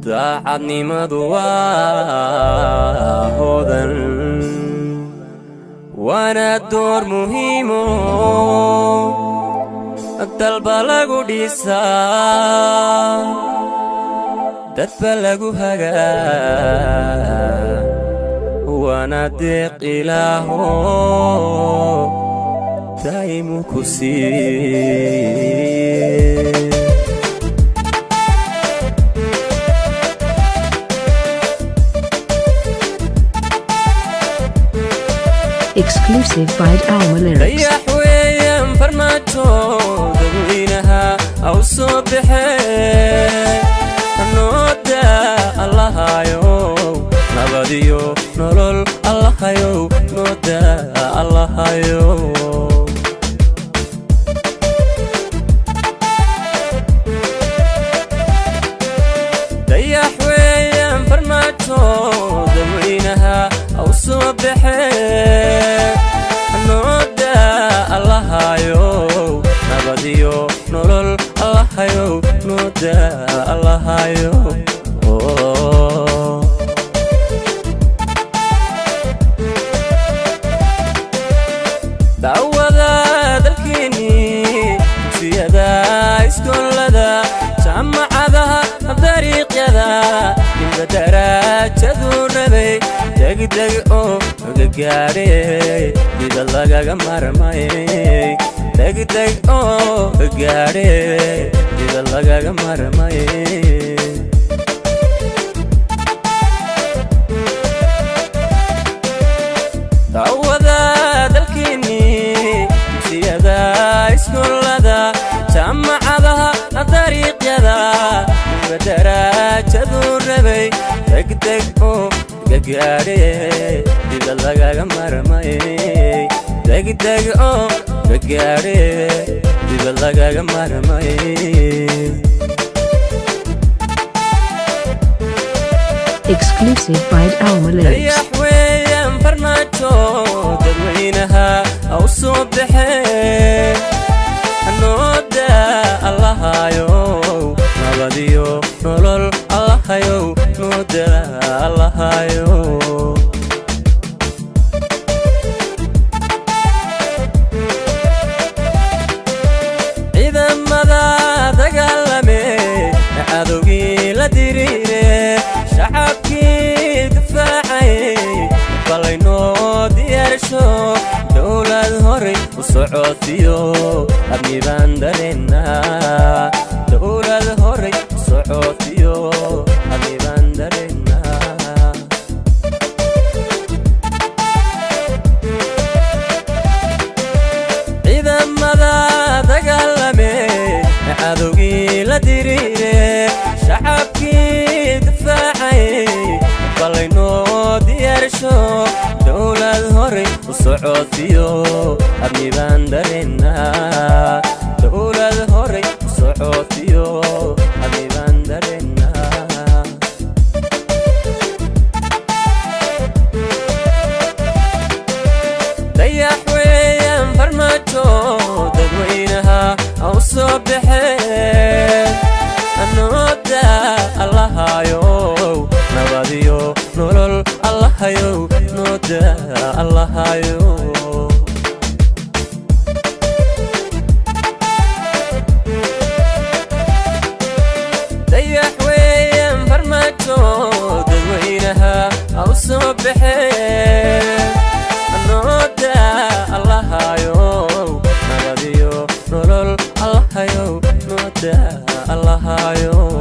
Daacadnimadu waa hodan, waana door muhiimo dalba lagu dhisaa, dadba lagu hagaa, waana deeq Ilaaho daa'imu ku siiye. Exclusive by Alma Lyrics. Dayax weeyaan Farmaajo, dadweynaha aw soo baxee, nooda Allahayow, nabadiyo nolol Allahayow, nooda Allahayow. Dayax weeyaan Farmaajo, dadweynaha aw soo baxee, nooda Allahayow, nabadiyo nolol Allahayow, nooda Allahayow. Daawada dalkeenii, dugsiyada, iskoolada, jaamacadaha, dariiqyada, ninba daraajaduu rabay degdeg oo gagaadhe, dibad lagaga marmay, degdeg oo gaadhe, dibad lagaga marmay. Daawada dalkeenii, dugsiyada, iskoolada, jaamacadaha, dariiqyada, ninba daraajaduu rabay degdeg oo gagaadhe, dibad lagaga marmay, degdeg oo gagaadhe, dibad lagaga marmay. Exclusive by Alma Lyrics. Dayax weeyaan Farmaajo, dadweynaha aw soo baxee, nooda Allahayow, nabadiyo nolol Allahayow, nooda Allahayow. Ciidamada dagaalame, cadowgii la diriire, shacabkii difaacay, balaynoo diyaarsho, dowlad horay u socotiyo amni baan dareennaa, dowlad horay u socotiyo amni baan dareennaa. Ciidamada dagaalame, cadowgii la diriire, shacabkii difaacay, balaynoo diyaarsho, dowlad horay u socotiyo amni baan dareennaa, dowlad horay u socotiyo amni baan dareennaa. Dayax weeyaan Farmaajo, dadweynaha aw soo baxee, nooda Allahayow, nabadiyo nolol Allahayow, nooda Allahayow. Dayax weeyaan Farmaajo, dadweynaha aw soo baxee, nooda Allahayow, nabadiyo nolol Allahayow, nooda Allahayow.